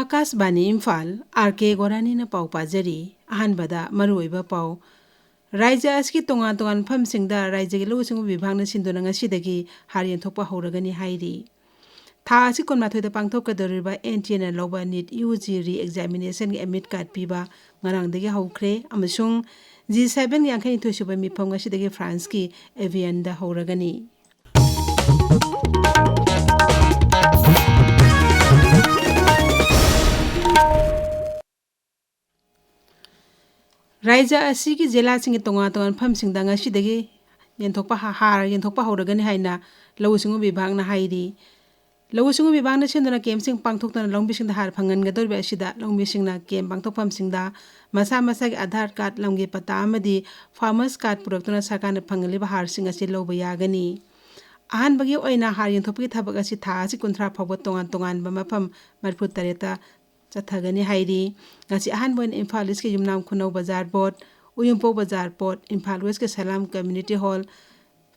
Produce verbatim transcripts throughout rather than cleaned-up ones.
ꯑꯥꯀꯥꯁꯕꯥꯅꯤ Imphal, R ꯀꯦ ꯒꯣꯔꯥꯅꯤꯅ ꯄꯥꯎ ꯄꯥꯖꯔꯤ꯫ ꯑꯍꯥꯟꯕꯗ ꯃꯔꯨꯑꯣꯏꯕ ꯄꯥꯎ꯫ ꯔꯥꯏꯖ꯭ꯌ ꯑꯁꯤꯒꯤ ꯇꯣꯉꯥꯟ ꯇꯣꯉꯥꯟꯕ ꯃꯐꯝꯁꯤꯡꯗ ꯔꯥꯏꯖ꯭ꯌꯒꯤ ꯂꯧꯎ ꯁꯤꯡꯎ ꯕꯤꯚꯥꯒꯅ ꯁꯤꯟꯗꯨꯅ ꯉꯁꯤꯗꯒꯤ ꯍꯥꯔ ꯌꯦꯟꯊꯣꯛꯄ ꯍꯧꯔꯒꯅꯤ ꯍꯥꯏꯔꯤ꯫ ꯊꯥ ꯑꯁꯤ ꯀꯨꯟꯃꯥꯊꯣꯏꯗ ꯄꯥꯡꯊꯣꯛꯀꯗꯧꯔꯤꯕ ꯑꯦꯟ ꯇꯤ ꯑꯦꯅ ꯂꯧꯕ ꯅꯤꯠ ꯌꯨ ꯖꯤ ꯔꯤ ꯑꯦꯛꯖꯥꯃꯤꯅꯦꯁꯟꯒꯤ ꯑꯦꯗꯃꯤꯠ ꯀꯥꯔꯗ ꯄꯤꯕ ꯉꯔꯥꯡꯗꯒꯤ ꯍꯧꯈ꯭ꯔꯦ ꯑꯃꯁꯨꯡ ꯖꯤ ꯁꯦꯚꯦꯟ ꯌꯥꯡꯈꯩꯅꯤꯊꯣꯏ ꯁꯨꯕ ꯃꯤꯐꯝ ꯉꯁꯤꯗꯒꯤ ꯐ꯭ꯔꯥꯟꯁꯀꯤ ꯑꯦꯚꯤꯌꯟꯗ ꯍꯧꯔꯒꯅꯤ꯫ ꯔꯥꯏꯖ꯭ꯌ ꯑꯁꯤꯒꯤ ꯖꯤꯂꯥꯁꯤꯡꯒꯤ ꯇꯣꯉꯥꯟ ꯇꯣꯉꯥꯟꯕ ꯃꯐꯝꯁꯤꯡꯗ ꯉꯁꯤꯗꯒꯤ ꯌꯦꯟꯊꯣꯛꯄ ꯍꯥ-, ꯍꯥꯔ ꯌꯦꯟꯊꯣꯛꯄ ꯍꯧꯔꯒꯅꯤ ꯍꯥꯏꯅ ꯂꯧꯎ ꯁꯤꯡꯎ ꯕꯤꯚꯥꯒꯅ ꯍꯥꯏꯔꯤ꯫ ꯂꯧꯎ ꯁꯤꯡꯎ ꯕꯤꯚꯥꯒꯅ ꯁꯤꯟꯗꯨꯅ ꯀꯦꯝꯞꯁꯤꯡ ꯄꯥꯡꯊꯣꯛꯇꯨꯅ ꯂꯧꯃꯤꯁꯤꯡꯗ ꯍꯥꯔ ꯐꯪꯍꯟꯒꯗꯧꯔꯤꯕ ꯑꯁꯤꯗ ꯂꯧꯃꯤꯁꯤꯡꯅ ꯀꯦꯝꯞ ꯄꯥꯡꯊꯣꯛꯐꯝꯁꯤꯡꯗ ꯃꯁꯥ ꯃꯁꯥꯒꯤ ꯑꯥꯙꯥꯔ ꯀꯥꯔꯗ, ꯂꯝꯒꯤ ꯄꯇꯥ ꯑꯃꯗꯤ ꯐꯥꯔꯃꯔꯁ ꯀꯥꯔꯗ ꯄꯨꯔꯛꯇꯨꯅ ꯁꯔꯀꯥꯔꯅ ꯐꯪꯍꯜꯂꯤꯕ ꯍꯥꯔꯁꯤꯡ ꯑꯁꯤ ꯂꯧꯕ ꯌꯥꯒꯅꯤ꯫ ꯑꯍꯥꯟꯕꯒꯤ ꯑꯣꯏꯅ ꯍꯥꯔ ꯌꯦꯟꯊꯣꯛꯄꯒꯤ ꯊꯕꯛ ꯑꯁꯤ ꯊꯥ ꯑꯁꯤ ꯀꯨꯟꯊ꯭ꯔꯥ ꯐꯥꯎꯕ ꯇꯣꯉꯥꯟ ꯇꯣꯉꯥꯟꯕ ꯃꯐꯝ ꯃꯔꯤꯐꯨ ꯇꯔꯦꯠꯇ ꯆꯠꯊꯒꯅꯤ ꯍꯥꯏꯔꯤ꯫ ꯉꯁꯤ ꯑꯍꯥꯟꯕ ꯑꯣꯏꯅ ꯏꯝꯐꯥꯜ ꯏꯁꯀꯤ ꯌꯨꯝꯅꯥꯝ ꯈꯨꯅꯧ ꯕꯖꯥꯔ ꯄꯣꯠ, ꯎꯌꯨꯝꯄꯣꯛ ꯕꯖꯥꯔ ꯄꯣꯠ, ꯏꯝꯐꯥꯜ ꯋꯦꯁꯀꯤ ꯁꯂꯥꯝ ꯀꯝꯃ꯭ꯌꯨꯅꯤꯇꯤ ꯍꯣꯜ,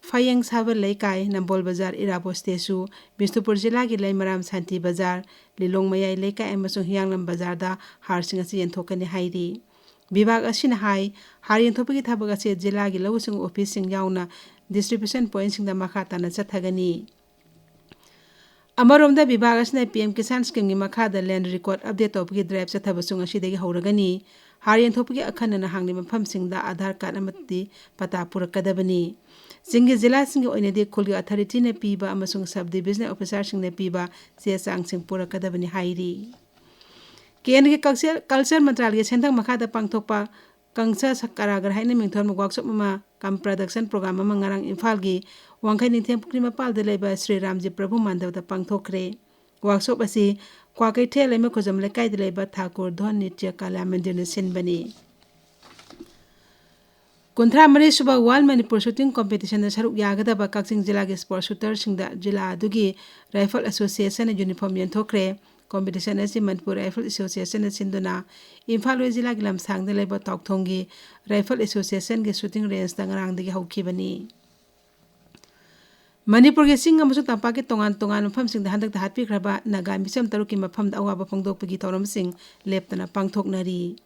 ꯐꯌꯦꯡ ꯁꯥꯕ ꯂꯩꯀꯥꯏ, ꯅꯝꯕꯣꯜ ꯕꯖꯥꯔ ꯏꯔꯥꯕꯣꯠ ꯁ꯭ꯇꯦꯁꯨ, ꯕꯤꯁꯅꯨꯄꯨꯔ ꯖꯤꯂꯥꯒꯤ ꯂꯩꯃꯔꯥꯝ ꯁꯥꯟꯇꯤ ꯕꯖꯥꯔ, ꯂꯤꯂꯣꯡ ꯃꯌꯥꯏ ꯂꯩꯀꯥꯏ ꯑꯃꯁꯨꯡ ꯍꯤꯌꯥꯡꯂꯝ ꯕꯖꯥꯔꯗ ꯍꯥꯔꯁꯤꯡ ꯑꯁꯤ ꯌꯦꯟꯊꯣꯛꯀꯅꯤ ꯍꯥꯏꯔꯤ꯫ ꯕꯤꯚꯥꯒ ꯑꯁꯤꯅ ꯍꯥꯏ, ꯍꯥꯔ ꯌꯦꯟꯊꯣꯛꯄꯒꯤ ꯊꯕꯛ ꯑꯁꯤ ꯖꯤꯂꯥꯒꯤ ꯂꯧꯎ ꯁꯤꯡꯎ ꯑꯣꯐꯤꯁꯁꯤꯡ ꯌꯥꯎꯅ ꯗꯤꯁꯇ꯭ꯔꯤꯕ꯭ꯌꯨꯁꯟ ꯄꯣꯏꯟꯠꯁꯤꯡꯗ ꯃꯈꯥ ꯇꯥꯅ ꯆꯠꯊꯒꯅꯤ꯫ ꯑꯃꯔꯣꯝꯗ ꯕꯤꯚꯥꯒ ꯑꯁꯤꯅ ꯄꯤ ꯑꯦꯝ ꯀꯤꯁꯥꯟ ꯁ꯭ꯀꯤꯝꯒꯤ ꯃꯈꯥꯗ ꯂꯦꯟ ꯔꯦꯀꯣꯔꯗ ꯑꯞꯗꯦꯠ ꯇꯧꯕꯒꯤ ꯗ꯭ꯔꯥꯏꯚ ꯆꯠꯊꯕꯁꯨ ꯉꯁꯤꯗꯒꯤ ꯍꯧꯔꯒꯅꯤ꯫ ꯍꯥꯔ ꯌꯦꯟꯊꯣꯛꯄꯒꯤ ꯑꯈꯟꯅꯅ ꯍꯥꯡꯂꯤꯕ ꯃꯐꯝꯁꯤꯡꯗ ꯑꯥꯙꯥꯔ ꯀꯥꯔꯗ ꯑꯃꯗꯤ ꯄꯇꯥ ꯄꯨꯔꯛꯀꯗꯕꯅꯤ꯫ ꯆꯤꯡꯒꯤ ꯖꯤꯂꯥꯁꯤꯡꯒꯤ ꯑꯣꯏꯅꯗꯤ ꯈꯨꯜꯒꯤ ꯑꯣꯊꯣꯔꯤꯇꯤꯅ ꯄꯤꯕ ꯑꯃꯁꯨꯡ ꯁꯕ ꯗꯤꯚꯤꯖꯅꯦꯜ ꯑꯣꯐꯤꯁꯥꯔꯁꯤꯡꯅ ꯄꯤꯕ ꯆꯦ ꯆꯥꯡꯁꯤꯡ ꯄꯨꯔꯛꯀꯗꯕꯅꯤ ꯍꯥꯏꯔꯤ꯫ ꯀꯦꯟꯗ꯭ꯔꯒꯤ ꯀꯜꯆꯔ, ꯀꯜꯆꯔ ꯃꯟꯇ꯭ꯔꯥꯂꯌꯒꯤ ꯁꯦꯟꯊꯪ ꯃꯈꯥꯗ ꯄꯥꯡꯊꯣꯛꯄ ꯀꯪꯁꯥ ꯁꯛꯀꯔꯥꯒ꯭ꯔ ꯍꯥꯏꯅ ꯃꯤꯡꯊꯣꯟꯕ ꯋꯥꯛꯁꯣꯞ ꯑꯃ ꯀꯝ ꯄ꯭ꯔꯗꯛꯁꯟ ꯄ꯭ꯔꯣꯒ꯭ꯔꯥꯝ ꯑꯃ ꯉꯔꯥꯡ ꯏꯝꯐꯥꯜꯒꯤ ꯋꯥꯡꯈꯩ ꯅꯤꯡꯊꯦꯝ ꯄꯨꯈ꯭ꯔꯤ ꯃꯄꯥꯜꯗ ꯂꯩꯕ ꯁ꯭ꯔꯤ ꯔꯥꯝꯖꯤ ꯄ꯭ꯔꯚꯨ ꯃꯟꯗꯕꯗ ꯄꯥꯡꯊꯣꯛꯈ꯭ꯔꯦ꯫ ꯋꯥꯛꯁꯣꯞ ꯑꯁꯤ ꯀ꯭ꯋꯥꯀꯩꯊꯦꯜ ꯂꯩꯃꯈꯣꯖꯝ ꯂꯩꯀꯥꯏꯗ ꯂꯩꯕ ꯊꯥꯀꯨꯔ ꯙꯣꯟ ꯅꯤꯇ꯭ꯌ ꯀꯂꯥ ꯃꯟꯗꯤꯔꯅ ꯁꯤꯟꯕꯅꯤ꯫ ꯀꯨꯟꯊ꯭ꯔꯥ ꯃꯔꯤ ꯁꯨꯕ ꯋꯥꯔꯜ ꯃꯅꯤꯄꯨꯔ ꯁꯨꯇꯤꯡ ꯀꯣꯝꯄꯤꯇꯤꯁꯟꯗ ꯁꯔꯨꯛ ꯌꯥꯒꯗꯕ ꯀꯛꯆꯤꯡ ꯖꯤꯂꯥꯒꯤ ꯁ꯭ꯄꯣꯔꯠꯁ ꯁꯨꯇꯔꯁꯤꯡꯗ ꯖꯤꯂꯥ ꯑꯗꯨꯒꯤ ꯔꯥꯏꯐꯜ ꯑꯦꯁꯣꯁꯤꯌꯦꯁꯟꯅ ꯌꯨꯅꯤꯐꯣꯔꯝ ꯌꯦꯟꯊꯣꯛꯈ꯭ꯔꯦ꯫ ꯀꯣꯝꯄꯤꯇꯤꯁꯟ ꯑꯁꯤ ꯃꯅꯤꯄꯨꯔ ꯔꯥꯏꯐꯜ ꯑꯦꯁꯣꯁꯤꯌꯦꯁꯟꯅ ꯁꯤꯟꯗꯨꯅ ꯏꯝꯐꯥꯜ ꯋꯦꯁ ꯖꯤꯂꯥꯒꯤ ꯂꯝꯁꯥꯡꯗ ꯂꯩꯕ ꯇꯥꯎꯊꯣꯡꯒꯤ ꯔꯥꯏꯐꯜ ꯑꯦꯁꯣꯁꯤꯌꯦꯁꯟꯒꯤ ꯁꯨꯇꯤꯡ ꯔꯦꯟꯖꯇ ꯉꯔꯥꯡꯗꯒꯤ ꯍꯧꯈꯤꯕꯅꯤ꯫ ꯃꯅꯤꯄꯨꯔꯒꯤ ꯆꯤꯡ ꯑꯃꯁꯨꯡ ꯇꯝꯄꯥꯛꯀꯤ ꯇꯣꯉꯥꯟ ꯇꯣꯉꯥꯟꯕ ꯃꯐꯝꯁꯤꯡꯗ ꯍꯟꯗꯛꯇ ꯍꯥꯠꯄꯤꯈ꯭ꯔꯕ ꯅꯥꯒꯥ ꯃꯤꯆꯝ ꯇꯔꯨꯛꯀꯤ ꯃꯐꯝꯗ ꯑꯋꯥꯕ ꯐꯣꯡꯗꯣꯛꯄꯒꯤ ꯊꯧꯔꯝꯁꯤꯡ ꯂꯦꯞꯇꯅ ꯄꯥꯡꯊꯣꯛꯅꯔꯤ꯫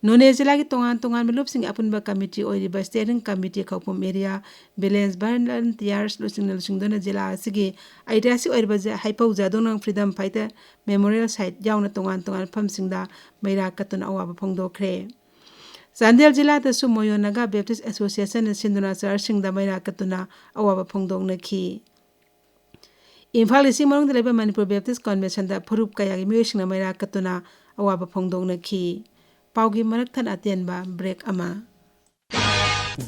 ꯅꯣꯅꯦ ꯖꯤꯂꯥꯒꯤ ꯇꯣꯉꯥꯟ ꯇꯣꯉꯥꯟꯕ ꯂꯨꯞꯁꯤꯡꯒꯤ ꯑꯄꯨꯟꯕ ꯀꯃꯤꯇꯤ ꯑꯣꯏꯔꯤꯕ Steering Committee ꯈꯧꯄꯨꯝ Area Village Volunteers ꯂꯨꯆꯤꯡꯅ ꯂꯨꯆꯤꯡꯗꯨꯅ ꯖꯤꯂꯥ ꯑꯁꯤꯒꯤ ꯑꯩꯇꯤꯍꯥꯁꯤꯛ ꯑꯣꯏꯔꯤꯕ ꯖ-, ꯍꯩꯄꯧ ꯖꯥꯗꯣꯡꯅꯥꯡ Freedom Fighter Memorial Site ꯌꯥꯎꯅ ꯇꯣꯉꯥꯟ ꯇꯣꯉꯥꯟꯕ ꯃꯐꯝꯁꯤꯡꯗ ꯃꯩꯔꯥ ꯀꯠꯇꯨꯅ ꯑꯋꯥꯕ ꯐꯣꯡꯗꯣꯛꯈ꯭ꯔꯦ꯫ ꯆꯥꯟꯗꯦꯜ ꯖꯤꯂꯥꯗꯁꯨ ꯃꯣꯌꯣ ꯅꯥꯒꯥ Baptist Association ꯅ ꯁꯤꯟꯗꯨꯅ ꯆꯔꯆꯁꯤꯡꯗ ꯃꯩꯔꯥ ꯀꯠꯇꯨꯅ ꯑꯋꯥꯕ ꯐꯣꯡꯗꯣꯛꯅꯈꯤ꯫ ꯏꯝꯐꯥꯜꯒꯤ ꯆꯤꯡ ꯃꯅꯨꯡꯗ ꯂꯩꯕ ꯃꯅꯤꯄꯨꯔ Baptist Convention ꯗ ꯐꯨꯔꯨꯞ ꯀꯌꯥꯒꯤ ꯃꯤꯑꯣꯏꯁꯤꯡꯅ ꯃꯩꯔꯥ ꯀꯠꯇꯨꯅ ꯑꯋꯥꯕ ꯐꯣꯡꯗꯣꯛꯅꯈꯤ꯫ ꯄꯥꯎꯒꯤ ꯃꯔꯛ ꯊꯠꯅ ꯑꯇꯦꯟꯕ break ꯑꯃ꯫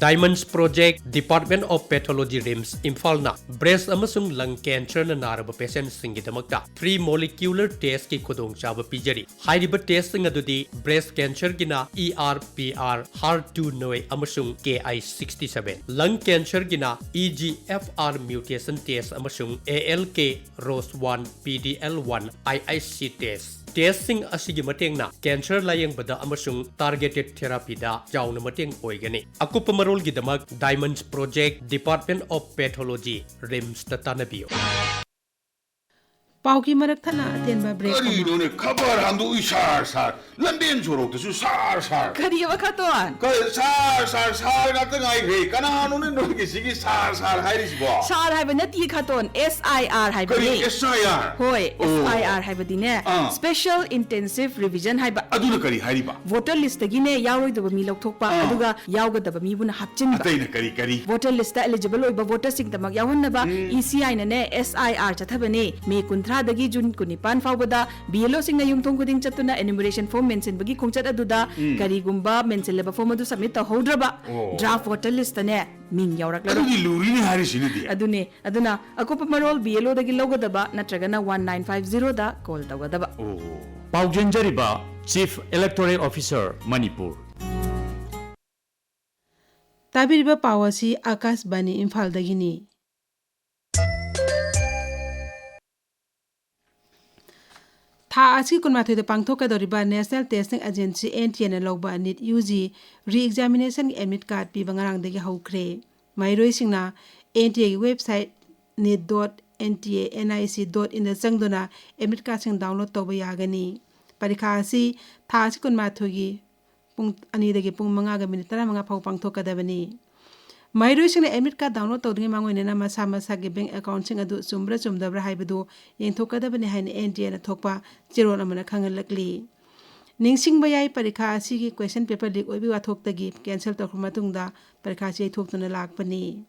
Diamonds Project, Department of Pathology, RIMS, ꯏꯝꯐꯥꯜꯅ breast ꯑꯃꯁꯨꯡ lung cancer ꯅ ꯅꯥꯔꯕ patients ꯁꯤꯡꯒꯤꯗꯃꯛꯇ free molecular test ꯀꯤ ꯈꯨꯗꯣꯡꯆꯥꯕ ꯄꯤꯖꯔꯤ꯫ ꯍꯥꯏꯔꯤꯕ test ꯁꯤꯡ ꯑꯗꯨꯗꯤ breast cancer ꯒꯤꯅ E R P R, HER two neu ꯑꯃꯁꯨꯡ K I sixty seven, lung cancer ꯒꯤꯅ E G F R mutation test ꯑꯃꯁꯨꯡ A L K ROS one, P D L one, I I C test꯫ Test ꯁꯤꯡ ꯑꯁꯤꯒꯤ ꯃꯇꯦꯡꯅ cancer ꯂꯥꯌꯦꯡꯕꯗ ꯑꯃꯁꯨꯡ targeted therapy ꯗ ꯆꯥꯎꯅ ꯃꯇꯦꯡ ꯑꯣꯏꯒꯅꯤ꯫ ꯑꯀꯨꯞꯄ ꯃꯔꯣꯜꯒꯤꯗꯃꯛ Diamonds Project, Department of Pathology, RIMS ꯇ ꯇꯥꯟꯅꯕꯤꯌꯨ꯫ ꯄꯥꯎꯒꯤ ꯃꯔꯛ ꯊꯠꯅ ꯑꯇꯦꯟꯕ break ꯑꯃ꯫ ꯀꯔꯤꯅꯣꯅꯦ, ꯈꯕꯔ ꯍꯥꯡꯗꯣꯛꯏ ꯁꯥꯔ ꯁꯥꯔ, ꯂꯝꯕꯦꯟ ꯁꯣꯔꯣꯛꯇꯁꯨ ꯁꯥꯔ ꯁꯥꯔ꯫ ꯀꯔꯤꯑꯕ ꯈꯇꯣꯟ? ꯀ-, ꯁꯥꯔ ꯁꯥꯔ ꯁꯥꯔ ꯉꯥꯛꯇ ꯉꯥꯏꯈ꯭ꯔꯦ꯫ ꯀꯅꯥꯅꯣꯅꯦ ꯅꯣꯏꯒꯤ ꯁꯤꯒꯤ ꯁꯥꯔ ꯁꯥꯔ ꯍꯥꯏꯔꯤꯁꯤꯕꯣ? ꯁꯥꯔ ꯍꯥꯏꯕ ꯅꯠꯇꯤꯌꯦ ꯈꯇꯣꯟ, S I R ꯍꯥꯏꯕꯅꯦ꯫ ꯀꯔꯤ S I R? ꯍꯣꯏ, ꯑꯣ꯫ S I R ꯍꯥꯏꯕꯗꯤꯅꯦ, ah. Special Intensive Revision ꯍꯥꯏꯕ꯫ ꯑꯗꯨꯅ ꯀꯔꯤ ꯍꯥꯏꯔꯤꯕ? Voter list ꯇꯒꯤꯅꯦ ꯌꯥꯎꯔꯣꯏꯗꯕ ꯃꯤ ꯂꯧꯊꯣꯛꯄ, ꯑꯥ꯫ ꯑꯗꯨꯒ ꯌꯥꯎꯒꯗꯕ ꯃꯤꯕꯨꯅ ꯍꯥꯞꯆꯤꯟꯕ꯫ ꯑꯇꯩꯅ ꯀꯔꯤ ꯀꯔꯤ? Voter list ꯇ eligible ꯑꯣꯏꯕ voter ꯁꯤꯡꯗꯃꯛ ꯌꯥꯎꯍꯟꯅꯕ ꯎꯝ꯫ E C I ꯅꯅꯦ S I R ꯆꯠꯊꯕꯅꯦ꯫ ꯃꯦ ꯀꯨꯟꯊ꯭ꯔꯥꯗꯒꯤ ꯖꯨꯟ ꯀꯨꯟꯅꯤꯄꯥꯟ ꯐꯥꯎꯕꯗ B L O ꯁꯤꯡꯅ ꯌꯨꯝꯊꯣꯡ ꯈꯨꯗꯤꯡ ꯆꯠꯇꯨꯅ enumeration form ꯃꯦꯟꯁꯤꯟꯕꯒꯤ ꯈꯣꯡꯆꯠ ꯑꯗꯨꯗ ꯎꯝ꯫ ꯀꯔꯤꯒꯨꯝꯕ ꯃꯦꯟꯁꯤꯜꯂꯕ form ꯑꯗꯨ submit ꯇꯧꯍꯧꯗ꯭ꯔꯕ ꯑꯣ꯫ Draft voter list ꯇꯅꯦ ꯃꯤꯡ ꯌꯥꯎꯔꯛꯂꯔꯣꯏ꯫ ꯑꯗꯨꯗꯤ ꯂꯨꯔꯤꯅꯦ ꯍꯥꯏꯔꯤꯁꯤꯅꯗꯤ꯫ ꯑꯗꯨꯅꯦ꯫ ꯑꯗꯨꯅ ꯑꯀꯨꯞꯄ ꯃꯔꯣꯜ B L O ꯗꯒꯤ ꯂꯧꯒꯗꯕ ꯅꯠꯇ꯭ꯔꯒꯅ one nine five zero ꯗ call ꯇꯧꯒꯗꯕ꯫ ꯑꯣ꯫ ꯄꯥꯎꯖꯦꯟꯖꯔꯤꯕ Chief Electoral Officer, ꯃꯅꯤꯄꯨꯔ꯫ ꯇꯥꯕꯤꯔꯤꯕ ꯄꯥꯎ ꯑꯁꯤ ꯑꯥꯀꯥꯁꯕꯥꯅꯤ ꯏꯝꯐꯥꯜꯗꯒꯤꯅꯤ꯫ ꯊꯥ ꯑꯁꯤꯒꯤ ꯀꯨꯟꯃꯥꯊꯣꯏꯗ ꯄꯥꯡꯊꯣꯛꯀꯗꯧꯔꯤꯕ National Testing Agency, N T A ꯅ ꯂꯧꯕ NEET U G re-examination ꯒꯤ admit card ꯄꯤꯕ ꯉꯔꯥꯡꯗꯒꯤ ꯍꯧꯈ꯭ꯔꯦ꯫ ꯃꯍꯩꯔꯣꯏꯁꯤꯡꯅ N T A ꯒꯤ website neet dot N T A N I C dot inꯗ ꯆꯪꯗꯨꯅ admit cardꯁꯤꯡ download ꯇꯧꯕ ꯌꯥꯒꯅꯤ꯫ ꯄꯔꯤꯈꯥ ꯑꯁꯤ ꯊꯥ ꯑꯁꯤ ꯀꯨꯟꯃꯥꯊꯣꯏꯒꯤ ꯄꯨꯡ ꯑꯅꯤꯗꯒꯤ ꯄꯨꯡ ꯃꯉꯥꯒ ꯃꯤꯅꯤꯠ ꯇꯔꯥꯃꯉꯥ ꯐꯥꯎ ꯄꯥꯡꯊꯣꯛꯀꯗꯕꯅꯤ꯫ ꯃꯍꯩꯔꯣꯏꯁꯤꯡꯅ admit card download ꯇꯧꯗ꯭ꯔꯤꯉꯩ ꯃꯃꯥꯡ ꯑꯣꯏꯅꯅ ꯃꯁꯥ ꯃꯁꯥꯒꯤ bank accountꯁꯤꯡ ꯑꯗꯨ ꯆꯨꯝꯕ꯭ꯔꯥ ꯆꯨꯝꯗꯕ꯭ꯔꯥ ꯍꯥꯏꯕꯗꯨ ꯌꯦꯡꯊꯣꯛꯀꯗꯕꯅꯤ ꯍꯥꯏꯅ N T Aꯅ ꯊꯣꯛꯄ ꯆꯦꯔꯣꯜ ꯑꯃꯅ ꯈꯪꯍꯜꯂꯛꯂꯤ꯫ ꯅꯤꯡꯁꯤꯡꯕ ꯌꯥꯏ, ꯄꯔꯤꯈꯥ ꯑꯁꯤꯒꯤ question paper leak ꯑꯣꯏꯕꯒꯤ ꯋꯥꯊꯣꯛꯇꯒꯤ cancel ꯇꯧꯈ꯭ꯔꯕ ꯃꯇꯨꯡꯗ ꯄꯔꯤꯈꯥ ꯑꯁꯤ ꯌꯩꯊꯣꯛꯇꯨꯅ ꯂꯥꯛꯄꯅꯤ꯫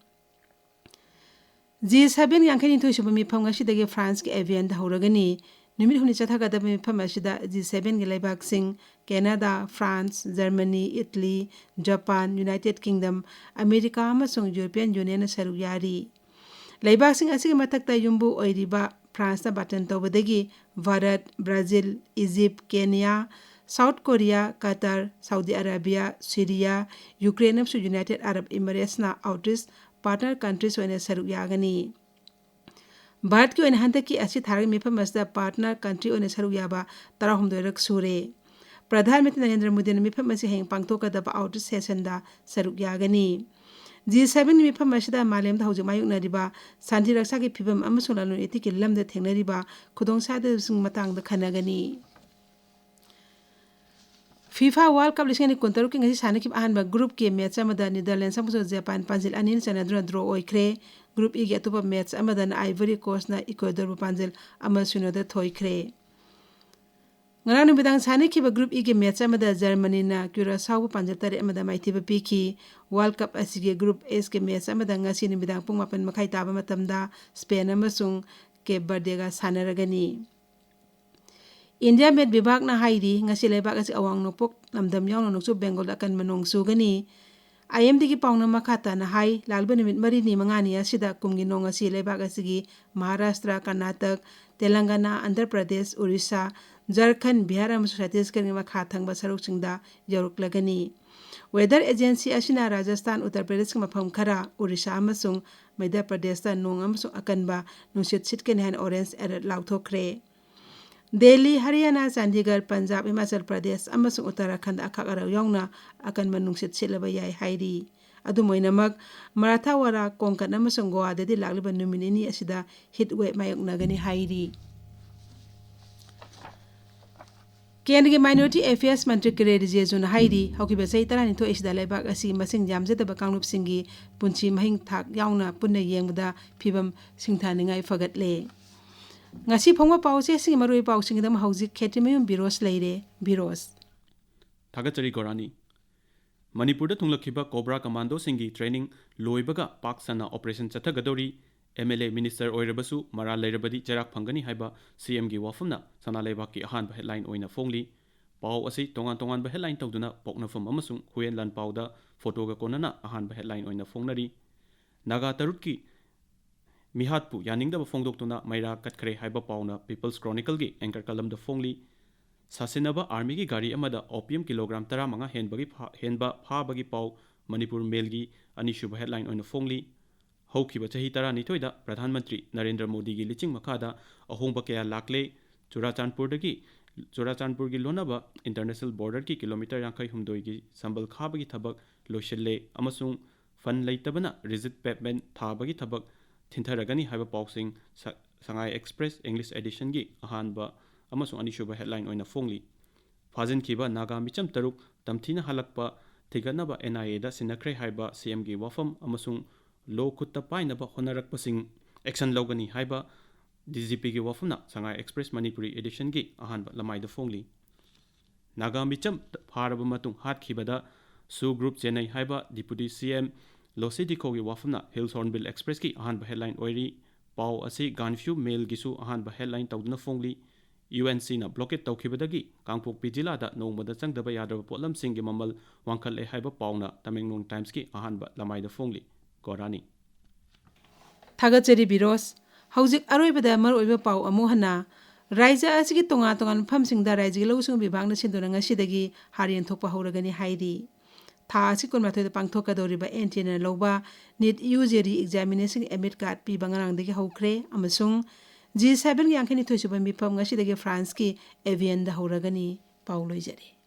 G seven ꯌꯥꯡꯈꯩꯅꯤꯊꯣꯏ ꯁꯨꯕ ꯃꯤꯐꯝ ꯉꯁꯤꯗꯒꯤ Franceꯀꯤ Evianꯗ ꯍꯧꯔꯒꯅꯤ꯫ ꯅꯨꯃꯤꯠ ꯍꯨꯝꯅꯤ ꯆꯠꯊꯒꯗꯕ ꯃꯤꯐꯝ ꯑꯁꯤꯗ G sevenꯒꯤ ꯂꯩꯕꯥꯛꯁꯤꯡ Canada, France, Germany, Italy, Japan, United Kingdom, America ꯑꯃꯁꯨꯡ European Unionꯅ ꯁꯔꯨꯛ ꯌꯥꯔꯤ꯫ ꯂꯩꯕꯥꯛꯁꯤꯡ ꯑꯁꯤꯒꯤ ꯃꯊꯛꯇ ꯌꯨꯝꯕꯨ ꯑꯣꯏꯔꯤꯕ Franceꯅ ꯕꯥꯇꯟ ꯇꯧꯕꯗꯒꯤ Bharat, Brazil, Egypt, Kenya, South Korea, cutter, Saudi Arabia, Syria, Ukraine ꯑꯃꯁꯨꯡ United Arab Emirates ꯅ outreach partner countries ꯑꯣꯏꯅ ꯁꯔꯨꯛ ꯌꯥꯒꯅꯤ꯫ ꯚꯥꯔꯠꯀꯤ ꯑꯣꯏꯅ ꯍꯟꯗꯛꯀꯤ ꯑꯁꯤ ꯊꯥꯔꯒꯤ ꯃꯤꯐꯝ ꯑꯁꯤꯗ partner country ꯑꯣꯏꯅ ꯁꯔꯨꯛ ꯌꯥꯕ ꯇꯔꯥꯍꯨꯝꯗꯣꯏꯔꯛ ꯁꯨꯔꯦ꯫ ꯄ꯭ꯔꯙꯥꯟ ꯃꯟꯇ꯭ꯔꯤ ꯅꯔꯦꯟꯗ꯭ꯔ ꯃꯣꯗꯤꯅ ꯃꯤꯐꯝ ꯑꯁꯤ ꯍꯌꯦꯡ ꯄꯥꯡꯊꯣꯛꯀꯗꯕ outreach sessionꯗ ꯁꯔꯨꯛ ꯌꯥꯒꯅꯤ꯫ G seven ꯃꯤꯐꯝ ꯑꯁꯤꯗ ꯃꯥꯂꯦꯝꯗ ꯍꯧꯖꯤꯛ ꯃꯥꯌꯣꯛꯅꯔꯤꯕ ꯁꯥꯟꯇꯤ ꯔꯛꯁꯥꯒꯤ ꯐꯤꯕꯝ ꯑꯃꯁꯨꯡ ꯂꯂꯣꯟ ꯏꯇꯤꯛꯀꯤ ꯂꯝꯗ ꯊꯦꯡꯅꯔꯤꯕ ꯈꯨꯗꯣꯡꯆꯥꯗꯕꯁꯤꯡ ꯃꯇꯥꯡꯗ ꯈꯟꯅꯒꯅꯤ꯫ FIFA World Cup ꯂꯤꯁꯤꯡ ꯑꯅꯤ ꯀꯨꯟꯇꯔꯨꯛꯀꯤ ꯉꯁꯤ ꯁꯥꯟꯅꯈꯤꯕ ꯑꯍꯥꯟꯕ groupꯀꯤ match ꯑꯃꯗ Netherlands ꯑꯃꯁꯨꯡ ꯖꯄꯥꯟ ꯄꯥꯟꯖꯤꯜ ꯑꯅꯤꯅ ꯆꯟꯅꯗꯨꯅ draw ꯑꯣꯏꯈ꯭ꯔꯦ꯫ Group Eꯒꯤ ꯑꯇꯣꯞꯄ match ꯑꯃꯗꯅ Ivory Coastꯅ Ecuadorꯕꯨ ꯄꯥꯟꯖꯤꯜ ꯑꯃ ꯁꯤꯅꯣꯗ ꯊꯣꯏꯈ꯭ꯔꯦ꯫ ꯉꯔꯥꯡ ꯅꯨꯃꯤꯗꯥꯡ ꯁꯥꯟꯅꯈꯤꯕ Group Eꯒꯤ match ꯑꯃꯗ Germanyꯅ Curaçaoꯕꯨ ꯄꯥꯟꯖꯤꯜ ꯇꯔꯦꯠ ꯑꯃꯗ ꯃꯥꯏꯊꯤꯕ ꯄꯤꯈꯤ꯫ World Cup ꯑꯁꯤꯒꯤ Group Hꯀꯤ match ꯑꯃꯗ ꯉꯁꯤ ꯅꯨꯃꯤꯗꯥꯡ ꯄꯨꯡ ꯃꯥꯄꯟ ꯃꯈꯥꯏ ꯇꯥꯕ ꯃꯇꯝꯗ Spain ꯑꯃꯁꯨꯡ Cape Verdeꯒ ꯁꯥꯟꯅꯔꯒꯅꯤ꯫ India Met ꯕꯤꯚꯥꯒꯅ ꯍꯥꯏꯔꯤ, ꯉꯁꯤ ꯂꯩꯕꯥꯛ ꯑꯁꯤ ꯑꯋꯥꯡ ꯅꯣꯡꯄꯣꯛ ꯂꯝꯗꯝ ꯌꯥꯎꯅ ꯅꯣꯡꯆꯨꯞ ꯕꯦꯡꯒꯣꯜꯗ ꯑꯀꯟꯕ ꯅꯣꯡ ꯆꯨꯒꯅꯤ꯫ IMDꯒꯤ ꯄꯥꯎꯅ ꯃꯈꯥ ꯇꯥꯅ ꯍꯥꯏ, ꯂꯥꯛꯂꯤꯕ ꯅꯨꯃꯤꯠ ꯃꯔꯤꯅꯤ ꯃꯉꯥꯅꯤ ꯑꯁꯤꯗ ꯀꯨꯝꯒꯤ ꯅꯣꯡ ꯑꯁꯤ ꯂꯩꯕꯥꯛ ꯑꯁꯤꯒꯤ ꯃꯍꯥꯔꯥꯁꯇ꯭ꯔ, ꯀꯔꯅꯥꯇꯛ, ꯇꯦꯂꯪꯒꯥꯅꯥ, ꯑꯟꯙ꯭ꯔ ꯄ꯭ꯔꯗꯦꯁ, ꯑꯣꯔꯤꯁꯥ, ꯖꯔꯈꯟ, ꯕꯤꯍꯥꯔ ꯑꯃꯁꯨꯡ ꯆꯇꯤꯁꯒꯔꯒꯤ ꯃꯈꯥ ꯊꯪꯕ ꯁꯔꯨꯛꯁꯤꯡꯗ ꯌꯧꯔꯛꯂꯒꯅꯤ꯫ Weather Agency ꯑꯁꯤꯅ ꯔꯥꯖꯁꯊꯥꯟ, ꯎꯠꯇꯔ ꯄ꯭ꯔꯗꯦꯁꯀꯤ ꯃꯐꯝ ꯈꯔ, ꯑꯣꯔꯤꯁꯥ ꯑꯃꯁꯨꯡ ꯃꯙ꯭ꯌ ꯄ꯭ꯔꯗꯦꯁꯇ ꯅꯣꯡ ꯑꯃꯁꯨꯡ ꯑꯀꯟꯕ ꯅꯨꯡꯁꯤꯠ ꯁꯤꯠꯀꯅꯤ ꯍꯥꯏꯅ orange alert ꯂꯥꯎꯊꯣꯛꯈ꯭ꯔꯦ꯫ ꯗꯦꯜꯂꯤ, ꯍꯔꯤꯌꯥꯅꯥ, ꯆꯥꯟꯗꯤꯒꯔ, ꯄꯟꯖꯥꯕ, ꯍꯤꯃꯥꯆꯜ ꯄ꯭ꯔꯗꯦꯁ ꯑꯃꯁꯨꯡ ꯎꯠꯇꯔꯥꯈꯟꯗ ꯑꯈꯥꯛ ꯑꯔꯥꯎ ꯌꯥꯎꯅ ꯑꯀꯟꯕ ꯅꯨꯡꯁꯤꯠ ꯁꯤꯠꯂꯕ ꯌꯥꯏ ꯍꯥꯏꯔꯤ꯫ ꯑꯗꯨꯝ ꯑꯣꯏꯅꯃꯛ, ꯃꯔꯥꯊꯥꯋꯥꯔꯥ, ꯀꯣꯡꯀꯟ ꯑꯃꯁꯨꯡ ꯒꯣꯋꯥꯗꯗꯤ ꯂꯥꯛꯂꯤꯕ ꯅꯨꯃꯤꯠ ꯅꯤꯅꯤ ꯑꯁꯤꯗ heat wave ꯃꯥꯌꯣꯛꯅꯒꯅꯤ ꯍꯥꯏꯔꯤ꯫ ꯀꯦꯟꯗ꯭ꯔꯒꯤ Minority Affairs ꯃꯟꯇ꯭ꯔꯤ ꯀꯤꯔꯦꯟ ꯔꯤꯖꯤꯖꯨꯅ ꯍꯥꯏꯔꯤ, ꯍꯧꯈꯤꯕ ꯆꯍꯤ ꯇꯔꯥꯅꯤꯊꯣꯏ ꯑꯁꯤꯗ ꯂꯩꯕꯥꯛ ꯑꯁꯤ ꯃꯁꯤꯡ ꯌꯥꯝꯖꯗꯕ ꯀꯥꯡꯂꯨꯞꯁꯤꯡꯒꯤ ꯄꯨꯟꯁꯤ ꯃꯍꯤꯡ ꯊꯥꯛ ꯌꯥꯎꯅ ꯄꯨꯟꯅ ꯌꯦꯡꯕꯗ ꯐꯤꯕꯝ ꯁꯤꯡꯊꯥꯅꯤꯡꯉꯥꯏ ꯐꯒꯠꯂꯦ꯫ ꯉꯁꯤ ꯐꯣꯡꯕ ꯄꯥꯎꯆꯦꯁꯤꯡꯒꯤ ꯃꯔꯨꯑꯣꯏꯕ ꯄꯥꯎꯁꯤꯡꯒꯤꯗꯃꯛ ꯍꯧꯖꯤꯛ ꯈꯦꯇ꯭ꯔꯤꯃꯌꯨꯝ ꯕꯤꯔꯣꯁ ꯂꯩꯔꯦ꯫ ꯕꯤꯔꯣꯁ꯫ ꯊꯥꯒꯠꯆꯔꯤ ꯒꯣꯔꯥꯅꯤ꯫ ꯃꯅꯤꯄꯨꯔꯗ ꯊꯨꯡꯂꯛꯈꯤꯕ ꯀꯣꯕ꯭ꯔꯥ ꯀꯃꯥꯟꯗꯣꯁꯤꯡꯒꯤ training ꯂꯣꯏꯕꯒ ꯄꯥꯛ ꯁꯟꯅ operation ꯆꯠꯊꯒꯗꯧꯔꯤ꯫ MLA minister ꯑꯣꯏꯔꯕꯁꯨ ꯃꯔꯥꯜ ꯂꯩꯔꯕꯗꯤ ꯆꯩꯔꯥꯛ ꯐꯪꯒꯅꯤ ꯍꯥꯏꯕ CMꯒꯤ ꯋꯥꯐꯝꯅ ꯁꯅꯥ ꯂꯩꯕꯥꯛꯀꯤ ꯑꯍꯥꯟꯕ headline ꯑꯣꯏꯅ ꯐꯣꯡꯂꯤ꯫ ꯄꯥꯎ ꯑꯁꯤ ꯇꯣꯉꯥꯟ ꯇꯣꯉꯥꯟꯕ headline ꯇꯧꯗꯨꯅ ꯄꯣꯛꯅꯐꯝ ꯑꯃꯁꯨꯡ ꯍꯨꯏꯌꯦꯟ ꯂꯥꯟꯄꯥꯎꯗ photoꯒ ꯀꯣꯟꯅꯅ ꯑꯍꯥꯟꯕ headline ꯑꯣꯏꯅ ꯐꯣꯡꯅꯔꯤ꯫ ꯅꯥꯒꯥ ꯇꯔꯨꯛꯀꯤ ꯃꯤꯍꯥꯠꯄꯨ ꯌꯥꯅꯤꯡꯗꯕ ꯐꯣꯡꯗꯣꯛꯇꯨꯅ ꯃꯩꯔꯥ ꯀꯠꯈ꯭ꯔꯦ ꯍꯥꯏꯕ ꯄꯥꯎꯅ People's Chronicleꯒꯤ anchor columnꯗ ꯐꯣꯡꯂꯤ꯫ ꯁꯥꯁꯤꯟꯅꯕ armyꯒꯤ ꯒꯥꯔꯤ ꯑꯃꯗ opium kilogram ꯇꯔꯥꯃꯉꯥ ꯍꯦꯟꯕꯒꯤ ꯐꯥ-, ꯍꯦꯟꯕ ꯐꯥꯕꯒꯤ ꯄꯥꯎ ꯃꯅꯤꯄꯨꯔ Mailꯒꯤ ꯑꯅꯤꯁꯨꯕ headline ꯑꯣꯏꯅ ꯐꯣꯡꯂꯤ꯫ ꯍꯧꯈꯤꯕ ꯆꯍꯤ ꯇꯔꯥꯅꯤꯊꯣꯏꯗ ꯄ꯭ꯔꯙꯥꯟ ꯃꯟꯇ꯭ꯔꯤ ꯅꯔꯦꯟꯗ꯭ꯔ ꯃꯣꯗꯤꯒꯤ ꯂꯤꯆꯤꯡ ꯃꯈꯥꯗ ꯑꯍꯣꯡꯕ ꯀꯌꯥ ꯂꯥꯛꯂꯦ꯫ ꯆꯨꯔꯥꯆꯥꯟꯄꯨꯔꯗꯒꯤ, ꯆꯨꯔꯥꯆꯥꯟꯄꯨꯔꯒꯤ ꯂꯣꯟꯅꯕ international borderꯒꯤ kilometre ꯌꯥꯡꯈꯩ ꯍꯨꯝꯗꯣꯏꯒꯤ ꯁꯝꯕꯜ ꯈꯥꯕꯒꯤ ꯊꯕꯛ ꯂꯣꯏꯁꯤꯜꯂꯦ ꯑꯃꯁꯨꯡ fund ꯂꯩꯇꯕꯅ rigid pavement ꯊꯥꯕꯒꯤ ꯊꯕꯛ ꯊꯤꯟꯊꯔꯒꯅꯤ ꯍꯥꯏꯕ ꯄꯥꯎꯁꯤꯡ ꯁ-, ꯁꯉꯥꯏ Express English editionꯒꯤ ꯑꯍꯥꯟꯕ ꯑꯃꯁꯨꯡ ꯑꯅꯤꯁꯨꯕ headline ꯑꯣꯏꯅ ꯐꯣꯡꯂꯤ꯫ ꯐꯥꯖꯤꯟꯈꯤꯕ ꯅꯥꯒꯥ ꯃꯤꯆꯝ ꯇꯔꯨꯛ ꯇꯝꯊꯤꯅ ꯍꯜꯂꯛꯄ ꯊꯤꯒꯠꯅꯕ NIAꯗ ꯁꯤꯟꯅꯈ꯭ꯔꯦ ꯍꯥꯏꯕ CMꯒꯤ ꯋꯥꯐꯝ ꯑꯃꯁꯨꯡ law ꯈꯨꯠꯇ ꯄꯥꯏꯅꯕ ꯍꯣꯠꯅꯔꯛꯄꯁꯤꯡ action ꯂꯧꯒꯅꯤ ꯍꯥꯏꯕ DGPꯒꯤ ꯋꯥꯐꯝꯅ ꯁꯉꯥꯏ Express ꯃꯅꯤꯄꯨꯔꯤ editionꯒꯤ ꯑꯍꯥꯟꯕ ꯂꯃꯥꯏꯗ ꯐꯣꯡꯂꯤ꯫ ꯅꯥꯒꯥ ꯃꯤꯆꯝ ꯐꯥꯔꯕ ꯃꯇꯨꯡ ꯍꯥꯠꯈꯤꯕꯗ SoO group ꯆꯦꯟꯅꯩ ꯍꯥꯏꯕ Deputy CM ꯂꯣꯁꯤ ꯗꯤꯈꯣꯒꯤ ꯋꯥꯐꯝꯅ Hills Hornbill Expressꯀꯤ ꯑꯍꯥꯟꯕ headline ꯑꯣꯏꯔꯤ꯫ ꯄꯥꯎ ꯑꯁꯤ Gaanphiu Mailꯒꯤꯁꯨ ꯑꯍꯥꯟꯕ headline ꯇꯧꯗꯨꯅ ꯐꯣꯡꯂꯤ꯫ UNCꯅ blockade ꯇꯧꯈꯤꯕꯗꯒꯤ ꯀꯥꯡꯄꯣꯛꯄꯤ ꯖꯤꯂꯥꯗ ꯅꯣꯡꯃꯗ ꯆꯪꯗꯕ ꯌꯥꯗ꯭ꯔꯕ ꯄꯣꯠꯂꯝꯁꯤꯡꯒꯤ ꯃꯃꯜ ꯋꯥꯡꯈꯠꯂꯦ ꯍꯥꯏꯕ ꯄꯥꯎꯅ Tamenglong Timesꯀꯤ ꯑꯍꯥꯟꯕ ꯂꯃꯥꯏꯗ ꯐꯣꯡꯂꯤ꯫ ꯒꯣꯔꯥꯅꯤ꯫ ꯊꯥꯒꯠꯆꯔꯤ ꯕꯤꯔꯣꯁ꯫ ꯍꯧꯖꯤꯛ ꯑꯔꯣꯏꯕꯗ ꯃꯔꯨꯑꯣꯏꯕ ꯄꯥꯎ ꯑꯃꯨꯛ ꯍꯟꯅ꯫ ꯔꯥꯏꯖ꯭ꯌ ꯑꯁꯤꯒꯤ ꯇꯣꯉꯥꯟ ꯇꯣꯉꯥꯟꯕ ꯃꯐꯝꯁꯤꯡꯗ ꯔꯥꯏꯖ꯭ꯌꯒꯤ ꯂꯧꯎ ꯁꯤꯡꯎ ꯕꯤꯚꯥꯒꯅ ꯁꯤꯟꯗꯨꯅ ꯉꯁꯤꯗꯒꯤ ꯍꯥꯔ ꯌꯦꯟꯊꯣꯛꯄ ꯍꯧꯔꯒꯅꯤ ꯍꯥꯏꯔꯤ꯫ ꯊꯥ ꯑꯁꯤ ꯀꯨꯟꯃꯥꯊꯣꯏꯗ ꯄꯥꯡꯊꯣꯛꯀꯗꯧꯔꯤꯕ NTAꯅ ꯂꯧꯕ NEET UG re-examinationꯒꯤ admit card ꯄꯤꯕ ꯉꯔꯥꯡꯗꯒꯤ ꯍꯧꯈ꯭ꯔꯦ ꯑꯃꯁꯨꯡ G sevenꯒꯤ ꯌꯥꯡꯈꯩꯅꯤꯊꯣꯏ ꯁꯨꯕ ꯃꯤꯐꯝ ꯉꯁꯤꯗꯒꯤ Franceꯀꯤ Evianꯗ ꯍꯧꯔꯒꯅꯤ꯫ ꯄꯥꯎ ꯂꯣꯏꯖꯔꯦ꯫